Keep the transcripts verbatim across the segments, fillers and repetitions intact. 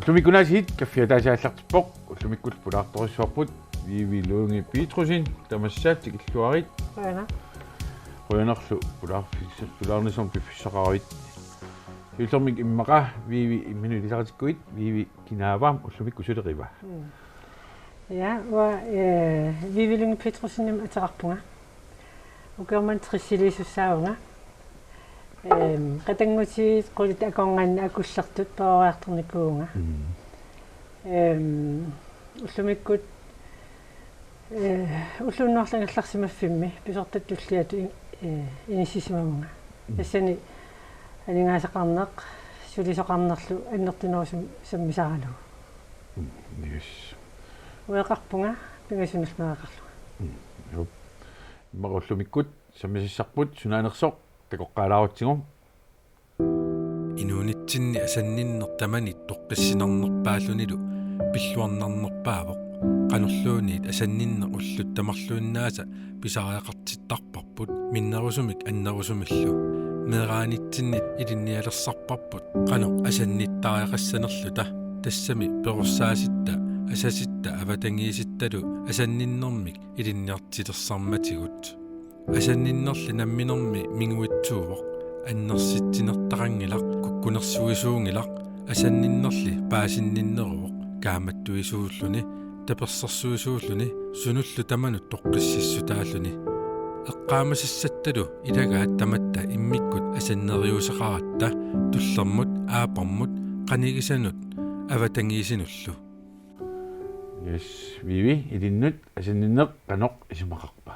Ullumikkut aasiit kaffi ataaseq aallartippoq. Ullumikkut pulaartorujussuarput Vivi Lunde Petrussen, tamassaat tikilluarit. Qujanaq. Qujanarlu pulaarfis-, pulaarnissamut piffissaqaravit. Siullermik immaqa Vivi imminut ilisaritikkuit, Vivi kinaava, ullumikkut suli qiva? Mm. Ja, uanga, eh, Vivi Lunde Petrussenimik ateqarpunga. Ukioq manna tressiliisussaavunga. Ehm, qatanngutigiit qulit akornanni akullertut peroriartornikuuvunga. Mm. Ehm, ullumikkut, eh, ulloq unnuarlu angerlarsimaffimmi pisortat tulliatut in-, eh, inissisimavunga. Mm. Tassani aningaasaqarneq, sulisoqarnerlu annertunerusumik sammisaralugu. Mm, yes. Ueqarpunga, pingasunillu meeraqarlunga. Mm, jup. Immaqa ullumikkut sammisassarput sunaanersoq takoqqaalaarutsigu. Inuunitsinni asanninneq tamanit toqqissinarnerpaallunilu pilluarnarnerpaavoq. Qanorluunniit asanninneq ullut tamarluinnaasa pisariaqartittarparput minnerusumik annerusumillu. Meeraanitsinnit ilinnialersarparput qanoq asannittariaqassanerluta. Tassami perorsaasitta, asasitta, avatangiisittalu asanninnermik ilinniartilersarmatigut. Asanninnerli namminermi minguitsuuvoq, annersitsinertaqanngilaq, kukkunersuisuunngilaq, asanninnerli paasinninneruvoq, kaammattuisuulluni, tapersersuisuulluni, sunullu tamanut toqqississutaalluni. Eqqaamasassattalu ilagaat tamatta immikkut asanneriuseqaratta, tullermut, aappamut, qanigisanut, avatangiisinullu. Yes, Vivi, ilinnut asanninneq qanoq isumaqarpa?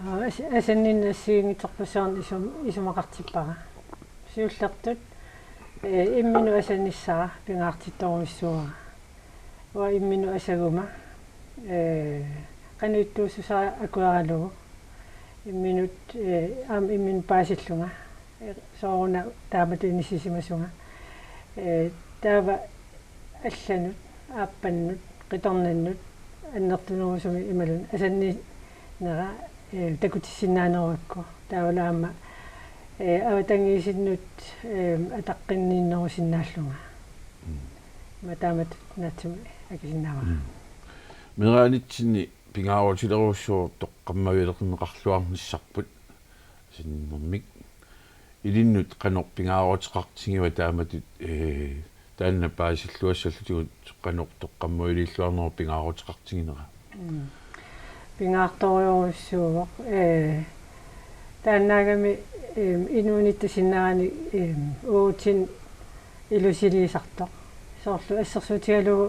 Aa, as-, asanninneq assigiinngitsorpassuarnik isum-, isumaqartippara. Siullertut, eh, imminut asannissara pingaartittorujussuuara. Uanga imminut asaguma, eh, qanoq ittuussusaa akueralugu. Imminut, eh, aamma imminut paasillunga. Eh, sooruna taamatut inissisimasunga. Eh, taava allanut, aappannut, qitornannut, annertunerusumik imaluunniit asanninnera, eh, takutissinnaanerugakku. Taavalu aamma, eh, avatangiisinnut, eh, ataqqinninnerusinnaallunga. Mm. Aamma taamatut naatsumik akisinnaavara. Mm. Meeraanitsinni pingaarutilerujussuuvoq toqqammavilerneqarluarnissarput asanninnermik. Ilinnut qanoq pingaaruteqartigiva taamatut, eh, taanna paasilluassallutigu qanoq toqqammaviliilluarnerup pingaaruteqartiginera? Mm. Pingaartorujussuuvoq, eh, taannaagami, eh, inuunitta sinneranik, eh, uagutsinnut ilusiliisartoq. Soorlu assersuutigalugu,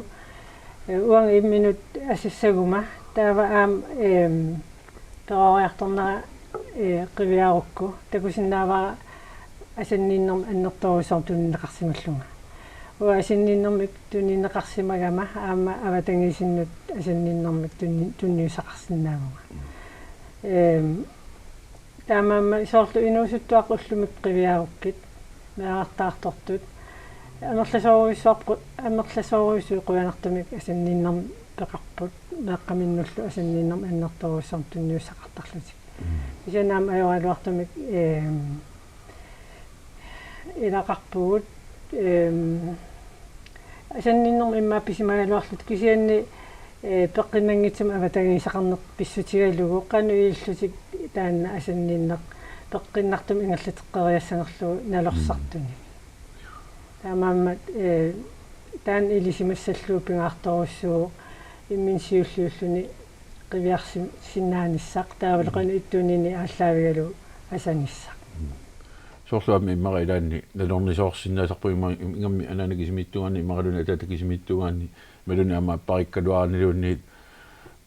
eh, uanga imminut asassaguma, taava aamma, eh, peroriartornera, eh, qiviarukku, takusinnaavara asanninnermik annertoorujussuarmik tunineqarsimallunga. Uanga asanninnermik tunineqarsimagama aamma avatangiisinnut asanninnermik tuni-, tunniussaqarsinnaavunga. Ehm, taamaammat soorlu inuusuttuaqqat ullumikkut qiviarukkit, meerartaartortut. Amerlasoorujussuarput, amerlasoorujussuit qujanartumik asanninnermik peqarput, meeqqaminnullu asanninnermik annertoorujussuarmik tunniussaqartarlutik. Mm. Kisianni aamma ajoraluartumik, ehm, ilaqarpugut, ehm, asanninnermik immaqa pisimagaluarluta kisianni, eh, peqqinnanngitsumik avatangiiseqarneq pissutigalugu qanoq ilillutik taanna asanninneq peqqinnartumik ingerlateqqeriassanerlugu nalorsartunik. Mm. Taamaammat, eh, taanna ilisimassallugu pingaartorujussuuvoq imminut siulliulluni qiviarsisinnaanissaq, taavalu qanoq ittuunini aallaavigalugu asanissaq. Mm. Soorlu aamma immaqa ilaanni nalornisoorsinnaasarpoq imma-, ingammik anaana kisimiittuugaanni, immaqaluunniit ataata kisimiittuugaanni, imaluunniit aamma apparikkaluaraniluunniit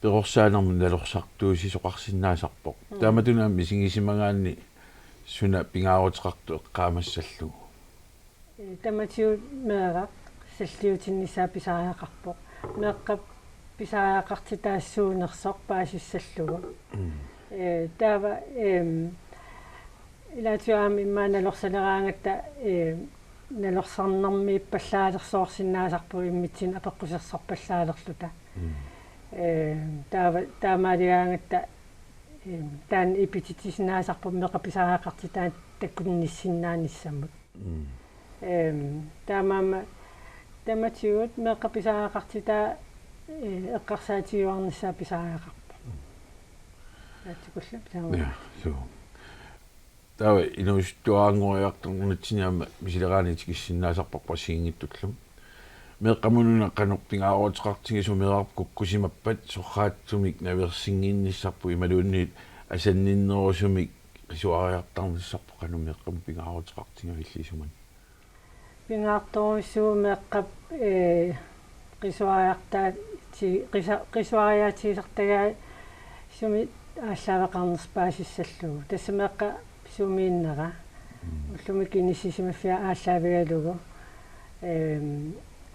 perorsaanermut nalorsartuussisoqarsinnaasarpoq. Mm. Taamatut aamma misigisimagaanni suna pingaaruteqartoq eqqaamassallugu? Eh, tamatigut meeraq salliutinnissaa pisariaqarpoq. Meeqqap pisariaqartitaassuunersoq paasissallugu. Mm. Eh, taava, ehm, ilaatigut aamma immaqa nalorsaleraangatta, eh, nalorsarnermiippallaalersoorsinnaasarpugut immitsinnut apeqqusersorpallaalerluta. Mm. Eh, taava taamaaligaangatta, eh, taanna ipititsisinnaasarpoq meeqqap pisariaqartitaanut takunnissinnaanissamut. Mm. Ehm, taamaammat Tamatigut meeqqap pisariaqartitaa, eh, eqqarsaatigiuarnissaa pisariaqarpoq. Taatsukulla pisariaqarpoq. Ja, suu. Taava inuusuttuaranngoriartornitsinni aamma misileraaneq tikissinnaasarparput assigiinngitsullu. Meeqqamut una qanoq pingaaruteqartigisoq meerarput kukkusimappat soraatsumik naveersinnginnissarput imaluunniit asanninnerusumik qisuariartarnissarput qanoq meeqqamut pingaaruteqartigisoq illit isumanni? Pingaartorujussuuvoq meeqqap, eh, qisuariartaati-, qisa-, qisuariaatigisartagaasumik aallaaveqarnersoq paasissallugu. Tassa meeqqap sumiinnera. Mm. Ullumikkut inissisimaffiat aallaavigalugu. Ehm,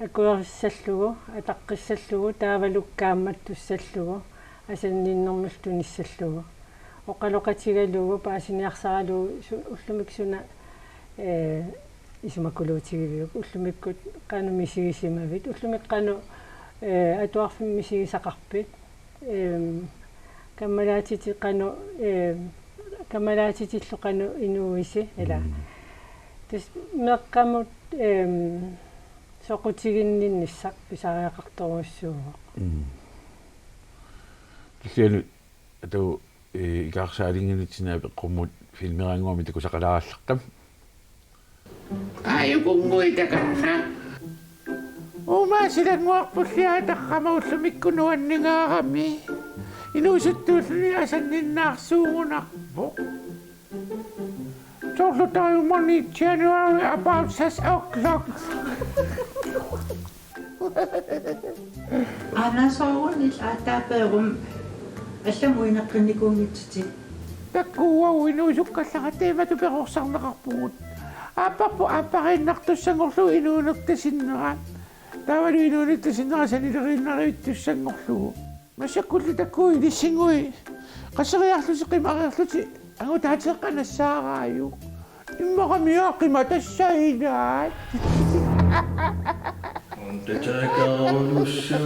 akuerissallugu, ataqqissallugu, taavalu kaammattussallugu, asanninnermillu tunissallugu. Oqaloqatigalugu, paasiniarsaralugu, su-, ullumikkut suna, eh, isumakuluutigiviuk, ullumikkut qanoq misigisimavit, ullumikkut qanoq, eh, atuarfimmi misigisaqarpit, ehm, kammalaatitit qanoq, ehm, kammalaatitillu qanoq inuuisi, ila. Mm. Tassa meeqqamut, ehm, soqutiginninnissaq pisariaqartorujussuuvoq. Mm. Kisianni atu, eh, ikaarsaalinnginnitsinni apeqqummut filmeraannguamik takusaqalaarallarta. Aajukunnguit takanna. Uuma silannguarpulli aataqqama ullumikkut nuanningaarami. Inuusuttuulluni asanninnaarsuugunarpoq. Soorlu taajumani January about six o'clock. Aana soorunami aatsaat peeruma allamut uineqqinnikuunngitsutit. Takuuk, uagut inuusukkallarata imatut perorsarneqarpugut. Aapparput aappariinnartussanngorlugu inuuneq tasinnera. Taavalu inuuneq tasinnera sanileriinnarivittussanngorlugu. Massakkulli takuuk ilissinnguit. Qaseriarlutik qimariarlutik angutaateeqqat nassaaraajuk. Immaqa miaqqima tassa ilaat. Untatakaarulussu.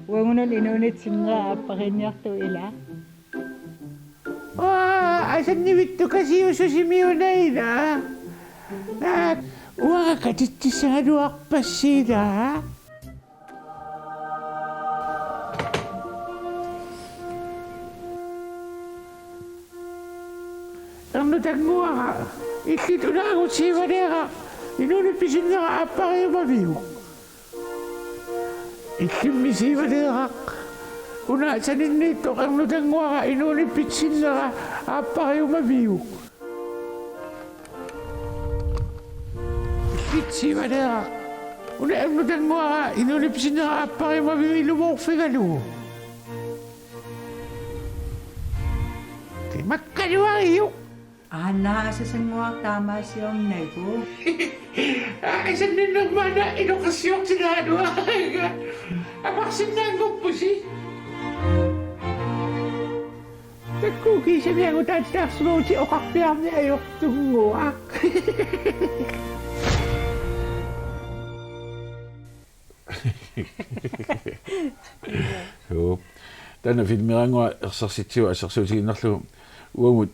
Uagununa inuunitsinnera aappariinniartuuvoq ila. Aa, asannivittukasiussusimiuna ila. Naak, uanga katitsissagaluarpassi ila. Ernutannguara, illit una angut siivaleeraq, inuuneq pisinnera aappariumaviuk? Illimmi siivaleeraq. Una saninniittoq ernutannguara inuuneq pisinnera aappariumaviuk? Illit siivaleeraq. Una ernutannguara inuuneq pisinnera aappariumaviuk ilumoorfigalugu? Timakkaluariuk. Aana asasannguaq taamaasiornagu. Asanninnermaana inoqassiortilaaluaanga. Amarsinnaanngorpusi. Takuuk kiisami angutaatsiarsimavutit oqarpiarneq ajortunnguaq. Joo. Taanna filmeraannguaq ersersitsivoq assersuutigiinnarlugu uagut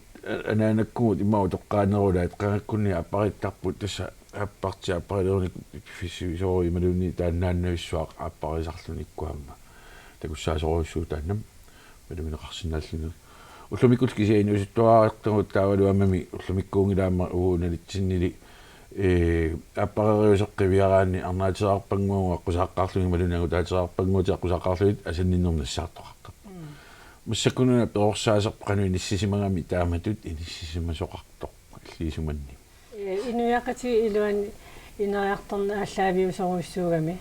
anaanakkugut immaqa utoqqaanerulaat qangakkunni aapparittarput tassa aapparti aapparileruni piffissaq soorlu imaluunniit taannaannavissuaq aapparisarluni ikkuamma. Takussaasorujussuuvoq taanna. Malummineqarsinnaalluni. Ullumikkulli kisianni inuusuttuarartagut taavalu aammami ullumikkuunngilaq aamma uagut nalitsinnili, ee, aappareeriuseq qiviaraanni arnaateqarpannguagut aqqusaaqqaarlugit imaluunniit angutaateqarpannguutit aqqusaaqqaarlugit asanninnermik nassaartoqartarpoq. Mm. Massakkununa perorsaaserput qanoq inissisimagami taamatut inissisimasoqartoq illit isumanni. Ee, inuiaqatigiit iluanni ineriartorneq aallaaviusorujussuugami.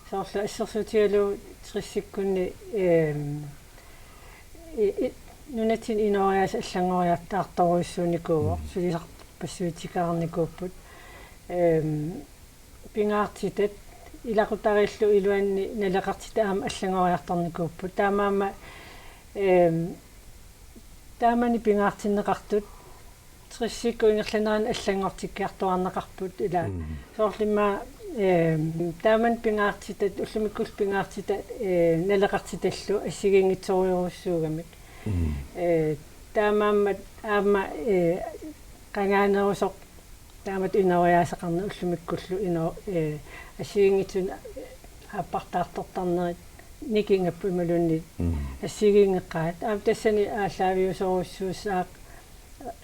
Soorlu assersuutigalugu tressikkunni, eem, i-, i-, nunatsinni inooriaaseq allanngoriartorujussuunikuuvoq, mm, sulisarpassuitikaarnikuupput. Eem, pingaartitat ilaqutariillu iluanni naleqartitat aamma allanngoriartornikuupput. Taamaammat, eem, taamani pingaartinneqartut tressikkut ingerlaneranni allanngortikkiartuaarneqarput ila. Mm. Soorlu immaqa, Ehm, taamani pingaartitat, ullumikkullu pingaartitat, eh, naleqartitallu assigiinngitsorujussuugamik. Mm. Eh, taamaammat aamma, eh, qangaanerusoq taamatut inooriaaseqarneq ullumikkullu ino-, eh, assigiinngitsunik aappartaartortarnerit nikingapput imaluunniit. Mm. Assigiinngeqaat. Aamma tassani aallaaviusorujussuussaaq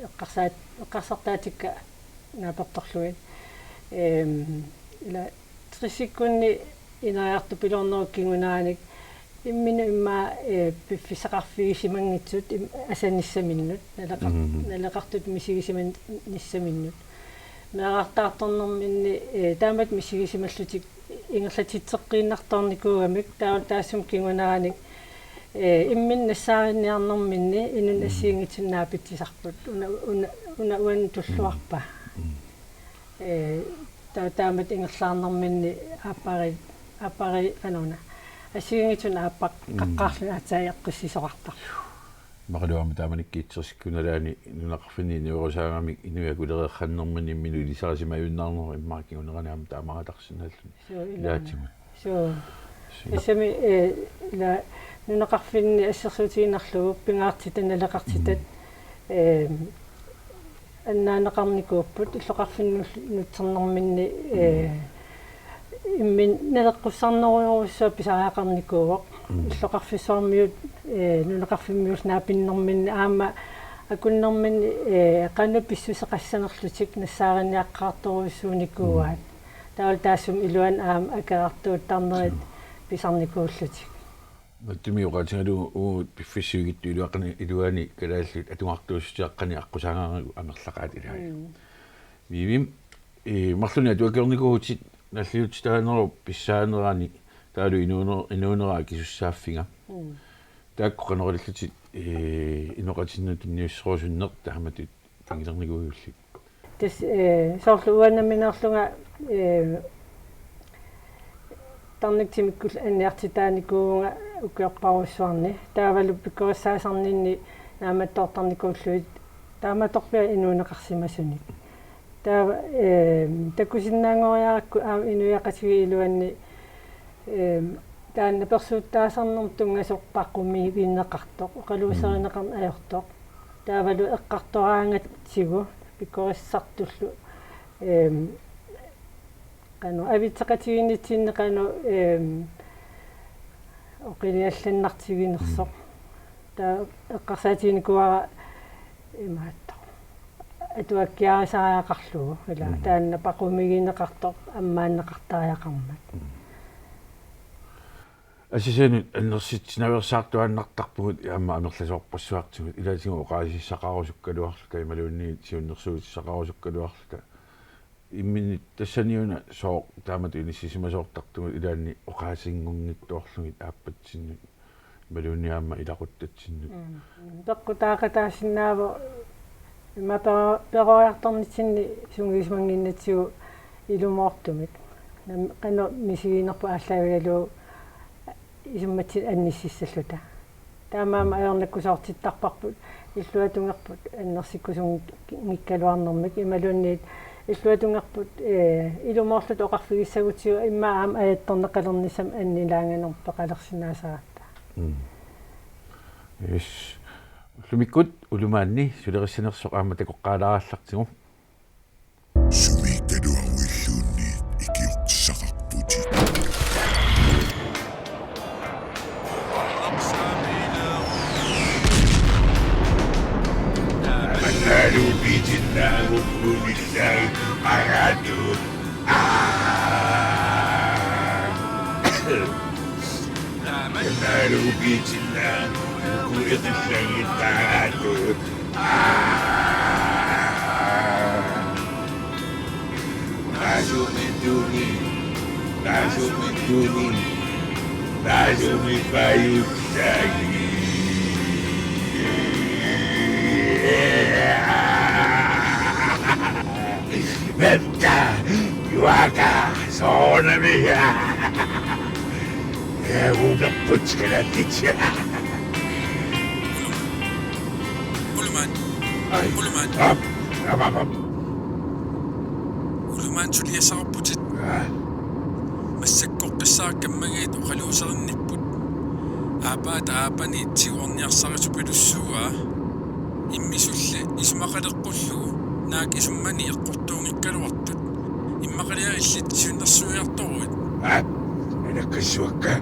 eqqarsaat-, eqqarsartaatikka naapertorlugit. Ehm, ila tressikkunni ineriartupiloornerup kinguneranik imminut immaqa, eh, piffissaqarfigisimanngitsut im-, asannissaminnut, naleqar-, Mhm. naleqartutut misigisimannissaminnut. Meerartaartornerminni, eh, taamatut misigisimallutik ingerlatitseqqiinnartoornikuugamik, taava taassuma kinguneranik, eh, imminut nassaarinniarnerminni inunnik Mm. assigiinngitsunik naapitsisarput. Una, una, una uannut tulluarpa. Mm. Eh, ta-, taamatut ingerlaarnerminni aappari-, aappari-, qanoq una. Assigiinngitsunik aappaq Mm. qaqqaarluni aatsaat eqqissisoqartarpoq. Immaqalu aamma taamanikkut tressikkup nalaani nunaqarfinni inuerusaagami inuiaqqulereernerminni imminut ilisarisimajunnaarneq immaqa kingunerani aamma taamaatarsinnaalluni. Suu, ilaana. Ilaatigut. Suu. Suu. Tassami, eh, ila nunaqarfinni assersuutigiinnarlugu pingaartitat naleqartitat, Mm. eh, annaaneqarnikuupput illoqarfinnut nutsernerminni, eh, imminut naleqqussarnerujorujussuaq pisariaqarnikuuvoq. Mm. Illoqarfissuarmiut, eh, nunaqarfimmiullu naapinnerminni aamma akunnerminni, eh, qanoq pissuseqassanerlutik nassaarinniaqqaartorujussuunikuuaat. Mm. Taavalu taassuma iluani aamma akerartuuttarnerit Suu. pisarnikuullutik. Nattumi oqaatigalugu uagut piffissap sivikitsup iluaqani-, iluani kalaallit atugartuussutigalugu aqqusaagarakkit amerlaqaat ilai. Mm. Vivi, eh, marlunnik atuakkiornikuuvutit nalliutsitaanerup pissaanerani taavalu inuuner-, inuunera akisussaaffiga. Mm. Taakku qanoq ilillutit, eh, inoqatinnut tunniusserusunneq taamatut tangilernikuuvillit. Tassa, eh, soorlu uanga nammineerlunga, eh, tarnikkut timikkullu anniartitaanikuuvunga ukiorparujussuarni. Taavalu pikkorissaasarninni naammattoortarnikuullugit taamatorpiaq inuuneqarsimasunik. Taava, eh, takusinnaanngoriarakku aamma inuiaqatigiit iluanni, eh, taanna persuuttaasarnermut tunngasoq paqumigineqartoq, oqaluuserineqarneq ajortoq. Taavalu eqqartoraangatsigu pikkorissartullu, ehm, qanoq avitseqatigiinnitsinni qanoq, ehm, oqiliallannartiginersoq. Mm. Taava eqqarsaatiginikuuara imaattoq. Atuakkiarisariaqarlugu, ila Mm. taanna paqumigineqartoq ammaanneqartariaqarmat. Mm. Assigiinnut annersitsinaveersaartuaannartarpugut aamma amerlasoorpassuartigut ilaatigut oqaasissaqarusukkaluarluta imaluunniit siunnersuutissaqarusukkaluarluta. Imminut tassaniuna sooq taamatut inissisimasoortartugut ilaanni oqaasinngunngitsoorlugit aappatsinnut imaluunniit aamma ilaquttatsinnut. Mm. Peqqutaaqataasinnaavoq ima pero-, peroriartornitsinni sungiusimannginnatsigu ilumoortumik. Nam-, qanoq misiginerput aallaavigalugu isummatsinnik annisissalluta. Taamaammat ajornartorsiortittarparput illuatungerput annersikkusunngikkaluarnermik imaluunniit illuatungerput, eh, ilumoorluta oqarfigissagutsigu immaqa aamma ajattorneqalernissamik annilaanganermut peqalersinnaasaratta. Mm. Yes. Ullumikkut ulumaanni sulerissanersoq aamma takoqqaalaarallartigu. Sumiikkaluaruilluunniit ikiortissaqarputit. Mannaalu piitinnaagukku illaat aratut. Mannaalu piitinnaagukku illaat aratut. Naasumittuni, naasumittuni, naasumipajussagi. Venta, juaka, soorunami. Unapput kalaallit. Ulumaat. Ai. Ulumaat. Aap. Aap, aap, aap. Ulumaat suliassaqarputit. Aa. Massakkoqqissaaq kammagiit oqaluuserinnipput. Aappaata aappani tiguarniarsarisupilussuuaa. Immisulli isumaqaleqqullugu naak isummani eqqortuunngikkaluartut. Immaqaliaq illit siunnersuiartoruit. Aa, anakkassuakka.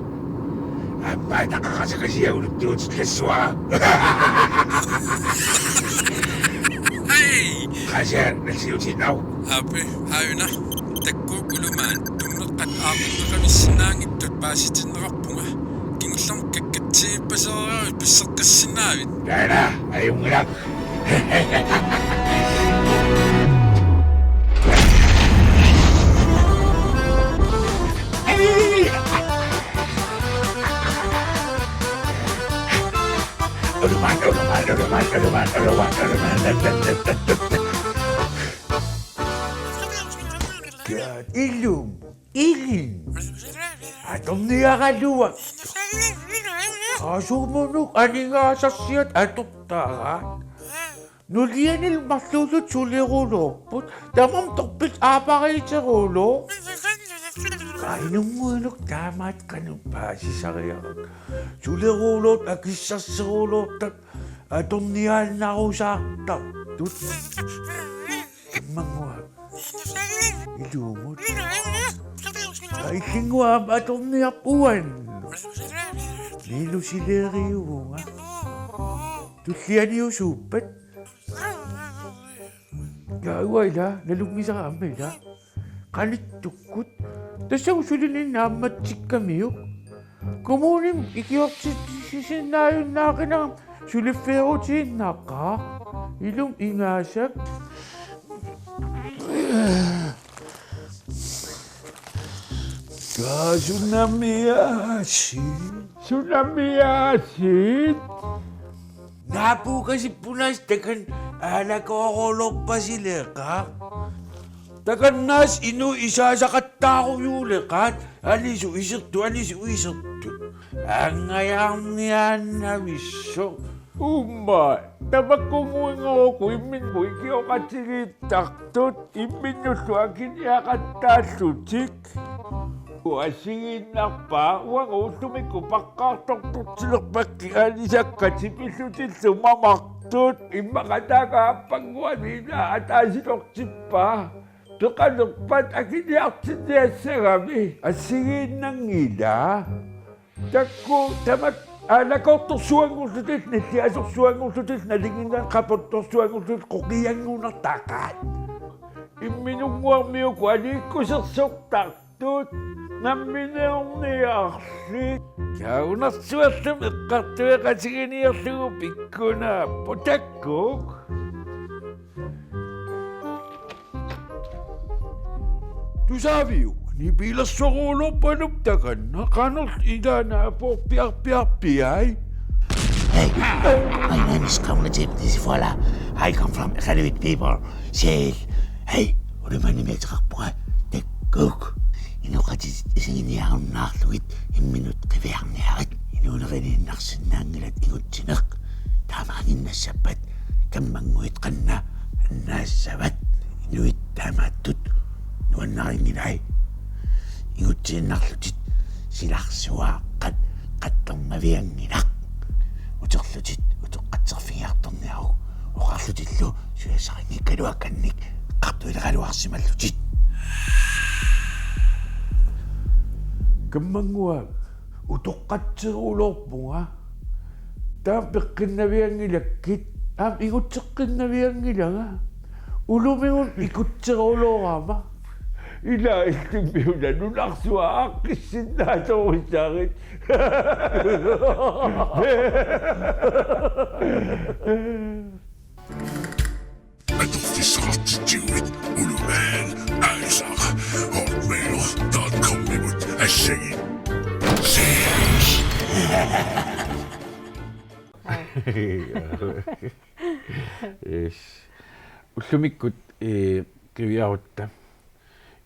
Aappaata qaqasakasiaq uluttuutillassuara. Hej! Qasiaq nassiutiinnaruk. Aappi, aajuna. Takkuuk ulumaat tummeqqat aaqqinneqavissinnaanngitsut paasitinneqarpunga. Kingullermik kakkatsigiippasereeravit pisseqqissinnaavit. Taanna ajunngilaq. Ilum, ilum. Atorniaraluaq. Asumunuk aningaasarsiat atortaraat. Nulianilu marluullutik suleruloorput. Tamarmik torpillit aapariiteruloorput. Qainunnguinuk taamaat qanoq paasisariarakku. Suleruloortut akissarseruloortartut atorniaannarusaartartut. Kammannguaq. Ilumut. Aa, illinnguaq aamma atorniarput uannut. Niilu sileeriuvunga. Tullianiusuuppat? Aa, uanga ila, nalunngisara aamma ila. Qanittukkut. Tassa usulininna aamma tikkamiuk. Kommunimi ikiortitsisinnaajunnaaqqinagama suliffeerutiinnaqaaq. Ilumut ingasak. Kaa, sunamiaasit? Sunamiaasit? Naapuukasippunaasit takanna aalakoorulorpasileqaaq. Takannaasut inuit isaasaqattaarujuuleqaat, anisoq isertut, anisoq isertut. Angajarniaannavissoq. Uumma, tamakkunnguinngoruku imminnut ikioqatigiittartut, imminnullu akiniaqattaallutik. Assigiinnarpaa, uanga ullumikkut paqqaartortortilerpakkit anisakkat tipillutillu mamartut, immaqataakka aappannguani ilaa ataasitortippaa. Peqalerpat akiniartinniassagami, assigiinnanngilaa. Takku tamakku aalakoortorsuanngorlutillu, nalliasorsuanngorlutillu, nalinginnaasut qaputtorsuanngorlutillu, qoqianngunartaqaat. Imminunnguarmi uku aliikkusersortartut, nammineerniarlik. Kaunarsuarlum eqqartueqatiginiarlugu pikkunaapput, takkuk. Tusaaviuk, nipilersoruloorpalup takanna, qanorlu ilaana aporpiarpiarpiai? Hey, my name is Governor James Nisifuala. I come from Iqaluit people. Say, hey, ulumanni meeteqarpunga, takkuk. Inoqatitit isiginiarunnaarlugit imminut qiviarniarit. Inuuneriniinnarsinnaanngilat igutsineq. Taamaaginnassappat kammannguit qanoq annaassavat? Inuit taamaattut nuannarinngilaat. Igutsiinnarlutit silarsuaaqqat qattornavianngilaq. Uterlutit utoqqatserfigiartorniaruk. Oqarlutillu suliassaqanngikkaluakkannik eqqartuileqaluarsimallutit. Kammannguaq, utoqqatseruloorpunga. Taama peqqinnavianngilakkit, aamma igutseqqinnavianngilanga. Ulumigut ikutseruloorama. Ila illimmi una nunarsuaq aaqqissinnaatorusarit. Atorfissaqartitsiguit ulumaat aisaq hotmail dot com-imut assagit. Yes. Ullumikkut, ee, qiviarutta.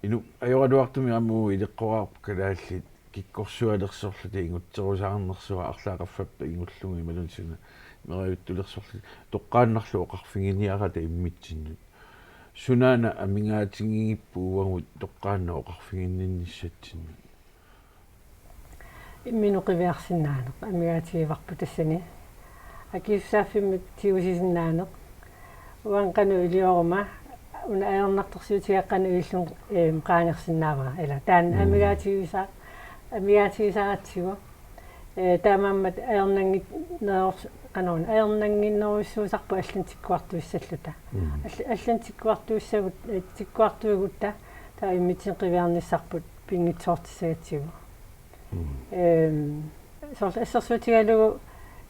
Inuk ajoraluartumik aamma ileqqoraarput kalaallit kikkorsualersorluta ingutserusaarnersuaq arlaat qaffappat ingullugu imaluunniit suna meraajuttulersorluta toqqaannarlu oqarfiginiarata immitsinnut. Sunaana amigaatigigipput uagut toqqaannaq oqarfiginninnissatsinnut. Imminut qiviarsinnaaneq amigaatigivarput tassani. Akisussaaffimmik tigusisinnaaneq. Uanga qanoq ilioruma una ajornartorsiutigeqqanut ilillunga, eem, qaangersinnaavara. Ila taanna Mm. amigaatigisaa-, amigaatigisaratsigu. Ee, taamaammat ajornannginnerus-, qanoq una, ajornannginnerujussuusarput allanut tikkuartuissalluta. Mm. All-, allanut tikkuartuissagut-, ee, tikkuartuigutta taava immitsinnut qiviarnissarput pinngitsoortissagatsigu. Mm. Ehm, soorlu assersuutigalugu,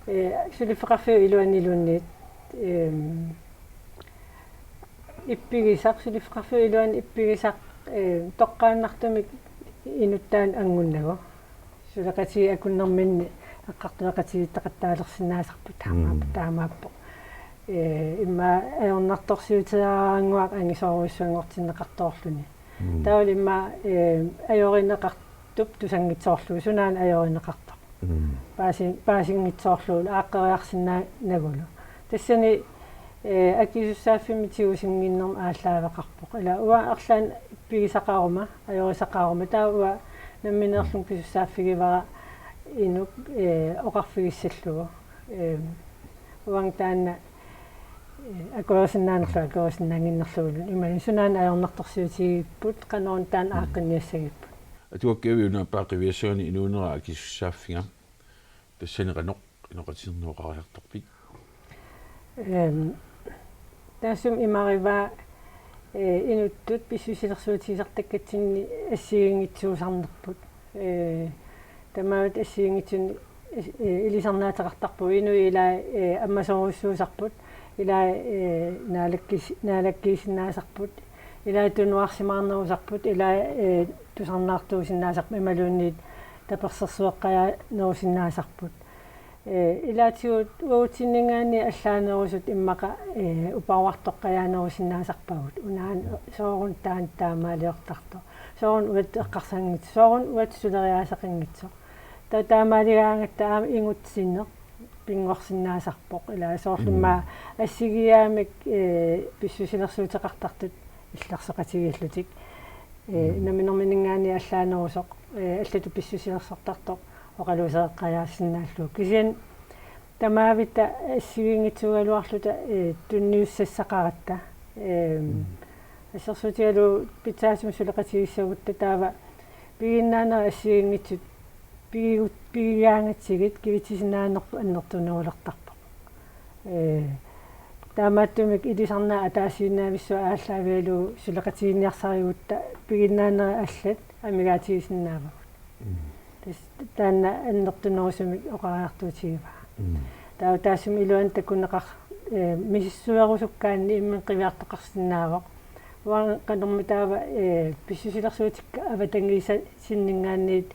eh, suliffeqarfiup iluaniluunniit, ehm, ippigisaq, suliffeqarfiup iluani ippigisaq, eh, toqqaannartumik inuttaaq angunnagu. Suleqatigiit akunnerminni eqqartueqatigiittaqattaalersinnaasarput taamaappoq, Mm. taamaappoq. Eh, immaqa ajornartorsiuteeraannguaq angisoorujussuanngortinneqartoorluni. Mm. Taavalu immaqa, eh, ajorineqartup tusanngitsoorlugu, sunaana ajorineqartoq. Mm. Paasin-, paasinngitsoorlugu, aaqqeriarsinnaanagulu. Tassani, eh, akisussaaffimmik tigusinnginnermik aallaaveqarpoq. Ila uanga arlaannik ippigisaqaruma, ajorisaqaruma, taava uanga nammineerlunga Mm. pisussaaffigivara inuk, eh, oqarfigissallugu. Eh, uanga taanna, eh, akuerisinnaanerlugu, akuerisinnaannginnerlugu. Imaluunniit sunaana ajornartorsiutigigipput, qanoruna taanna Mm. aaqqinniassagipput. Atuakkiavit una aappaa qiviassagani inuunera akisussaaffiga. Tassani qanoq inoqatinnerup oqariartorpit? Ehm, taassuma imarivaa, eh, inuttut pissusilersuutigisartakkatsinni assigiinngitsuusarnerput. Eh, tamatta assigiinngitsunik, eh, ilisarnaateqartarpugut, inuit ilaat, eh, ammasorujussuusarput, ilaat, eh, naalakkis-, naalakkiisinnaasarput, ilaat tunuarsimaarnerusarput, ilaat, eh, tusarnaartuusinnaasarput imaluunniit tapersersueqqajaanerusinnaasarput. Eh, ilaatigut uagutsinninngaanniit allaanerusut immaqa, eh, uparuartoqqajaanerusinnaasarpagut. Unaana sooruna taanna taamaaliortartoq. Sooruna uattut eqqarsanngitsoq. Sooruna uattut suleriaaseqanngitsoq. Taava taamaaligaangatta aamma ingutsineq pinngorsinnaasarpoq. Ila soorlu Mm. immaqa assigiiaammik, eh, pissusilersuuteqartartut illersoqatigiillutik. Eh, Mm. namminerminninngaanniit allaanerusoq, eh, allatut pissusilersortartoq oqaluusereqqajaassinnaallugu. Kisianni tamavitta assigiinngitsuugaluarluta, eh, tunniussassaqaratta. Ehm, Mm. assersuutigalugu pitsaasumik suleqatigissagutta taava piginnaanerit assigiinngitsut pigigut-, pigigaangatsigit kivitsisinnaanerput annertunerulertarpoq. Eh, taamaattumik ilisarnaat ataasiinnavissuaq aallaavigalugu suleqatigiinniarsarigutta piginnaanerit allat amigaatigisinnaavagut. Mm. Tassa taanna annertunerusumik oqariartuutigivaa. Mm. Taava taassuma iluani takuneqar-, eh, misissuerusukkaanni imminut qiviartoqarsinnaavoq. Uanga qanormitaava, eh, pissusilersuutikka avatangiisinninngaanniit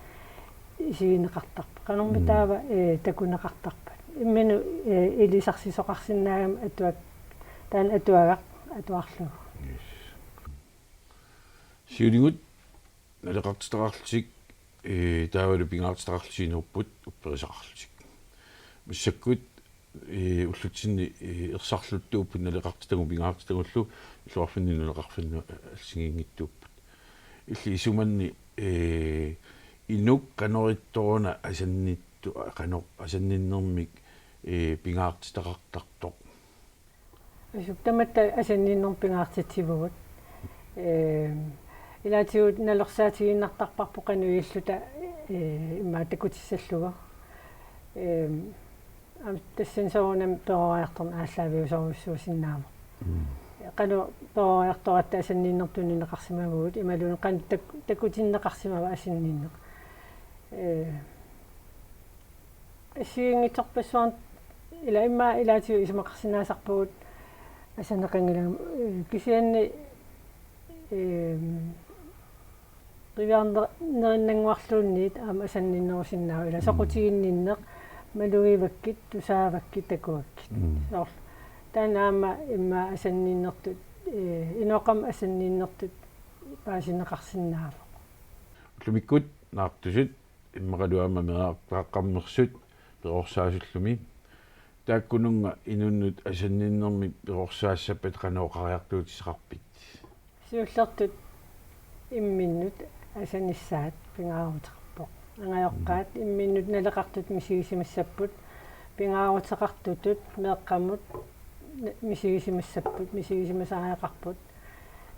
isigineqartarpat. Qanormitaava, Mm. eh, takuneqartarpat. Imminut, eh, ilisarsisoqarsinnaagami atuak-, taanna atuagaq atuarlugu. Yes. Siunigut naleqartitaqarlutik, eh, taavalu pingaartitaqarlutik inuupput upperisaqarlutik. Massakkut, eh, ullutsinni, eh, ersarluttuupput naleqartitagut pingaartitagullu illoqarfinni nunaqarfinni assigiinngitsuupput. Illit isumanni, eh, inuk qanoq ittoq una asannittu-, qanoq asanninnermik, eh, pingaartitaqartartoq? Asup tamatta asanninnermik pingaartitsivugut. Ehm, ilaatigut nalorsaatigiinnartarparput qanoq ililluta, eh, immaqa takutissallugu. Ehm, aamma tassani soorunami peroriartorneq aallaaviusorujussuusinnaavoq. Mm. Qanoq peroriartoratta asanninneq tunineqarsimavugut, imaluunniit qanoq tak-, takutinneqarsimava asanninneq. Eh, assigiinngitsorpassuarnik ila immaqa ilaatigut isumaqarsinnaasarpugut asaneqanngilanga, eh, kisianni, ehm, qiviarner-, nerinnannguarluunniit aamma asanninnerusinnaavoq, ila Mm. soqutiginninneq, malugivakkit, tusaavakkit, takuakkit. Mm. Soorlu. Taanna aamma immaqa asanninnertut, eh, inoqama asanninnertut paasineqarsinnaavoq. Ullumikkut naartusut immaqalu aamma meerartaaqqammersut perorsaasullumi. Taakkununnga inunnut asanninnermik perorsaassappat qanoq oqariartuutissaqarpit? Siullertut imminnut asanissaat pingaaruteqarpoq. Angajoqqaat imminnut naleqartutut misigisimassapput, pingaaruteqartutut meeqqamut na-, misigisimassapput, misigisimasariaqarput.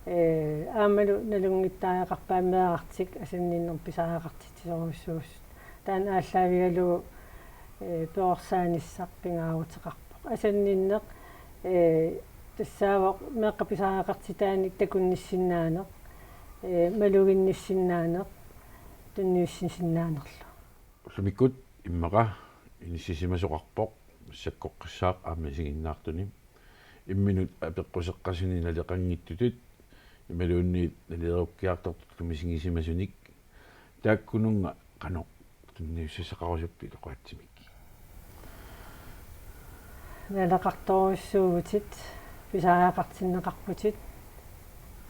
Ee, aammalu nalunngittariaqarpaat meerartik asanninneq pisariaqartitsisorujussuusut. Taanna aallaavigalugu, ee, perorsaanissaq pingaaruteqarpoq. Asanninneq, ee, tassaavoq meeqqat pisariaqartitaanik takunnissinnaaneq, ee, maluginnissinnaaneq, tunniussissinnaanerlu. Ullumikkut immaqa inissisimasoqarpoq massakkoqqissaaq aamma isiginnaartuni. Imminut apeqquseqqasuni naleqanngitsutut imaluunniit nalilerukkiartortutut misigisimasunik. Taakkununnga qanoq tunniussassaqarusuppit oqaatsimik? Naleqartorujussuuvutit, pisariaqartinneqarputit,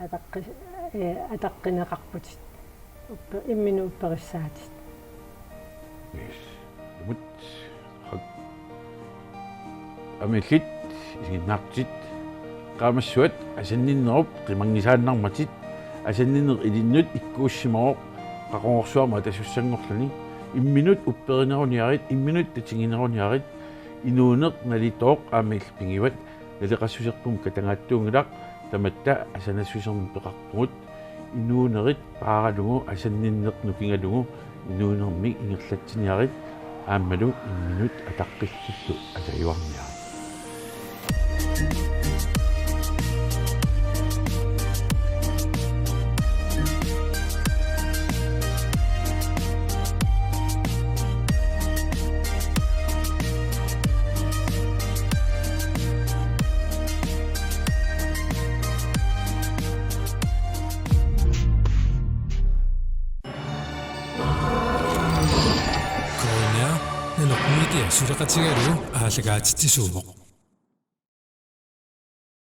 ataqqi-, ee, ataqqineqarputit, uppe-, imminut upperissaatit. Yes. Imut. Hak. Aamma illit isiginnaartutit. Qaamassuat asanninnerup qimanngisaannarmatit, asanninneq ilinnut ikkuussimavoq, qaqugorsuarmut atasussanngorluni. Imminut upperineruniarit, imminut tatigineruniarit, inuuneq nalitooq aamma illit pigivat, naleqassuserput katagaattuunngilaq, tamatta asanassusermik peqarpugut, inuunerit paaralugu asanninneq nukigalugu inuunermik ingerlatsiniarit aammalu imminut ataqqillillu atajuarniarit. Konya, Nanoq Media suleqatigalugu aallakaatitsisuuvoq.